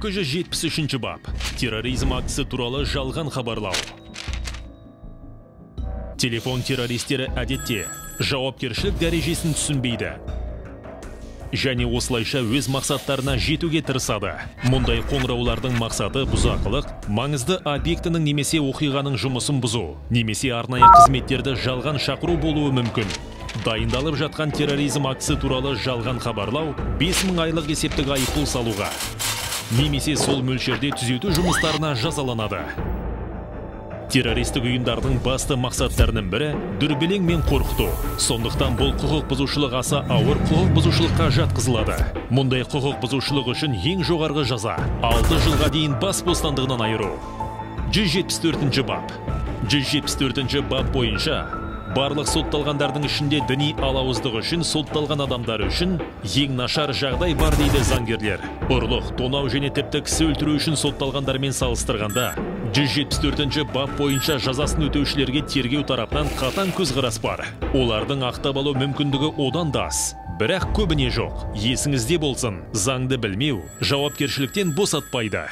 273 бап. Терроризм актісі туралы жалған хабарлау. Телефон террористері әдетте жауапкершілік дәрежесін түсінбейді және осылайша өз мақсаттарына жетуге тырысады. Мұндай қоңыраулардың мақсаты бұзақылық, маңызды объектінің немесе оқиғаның жұмысын бұзу, немесе арнайы қызметтерді жалған шақыру болуы мүмкін. Дайындалып жатқан терроризм актісі туралы жалған хабарлау 5000 айлық есептік айыппұл салуға немесе сол мөлшерде түзету жұмыстарына жазаланады. Террористік ұйымдардың басты мақсаттарының бірі дүрбелең мен қорқыту. Сондықтан бұл құқық бұзушылық аса ауыр құқық бұзушылыққа жатқызылады. Мұндай құқық бұзушылық үшін ең жоғарғы жаза 6 жылға дейін бас бостандығынан айыру. 174 бап. 174 бап бойынша барлық сотталғандардың ішінде діни алауыздық үшін сотталған адамдар үшін ең нашар жағдай бар дейді заңгерлер. Ұрлық, тонау және тіпті кісі өлтіру үшін сотталғандармен салыстырғанда 174 бап бойынша жазасын өтеушілерге тергеу тарапынан қатаң көзқарас бар. Олардың ақтап алу мүмкіндігі одан да аз. Бірақ көбіне жоқ. Есіңізде болсын, заңды білмеу жауапкершіліктен босатпайды.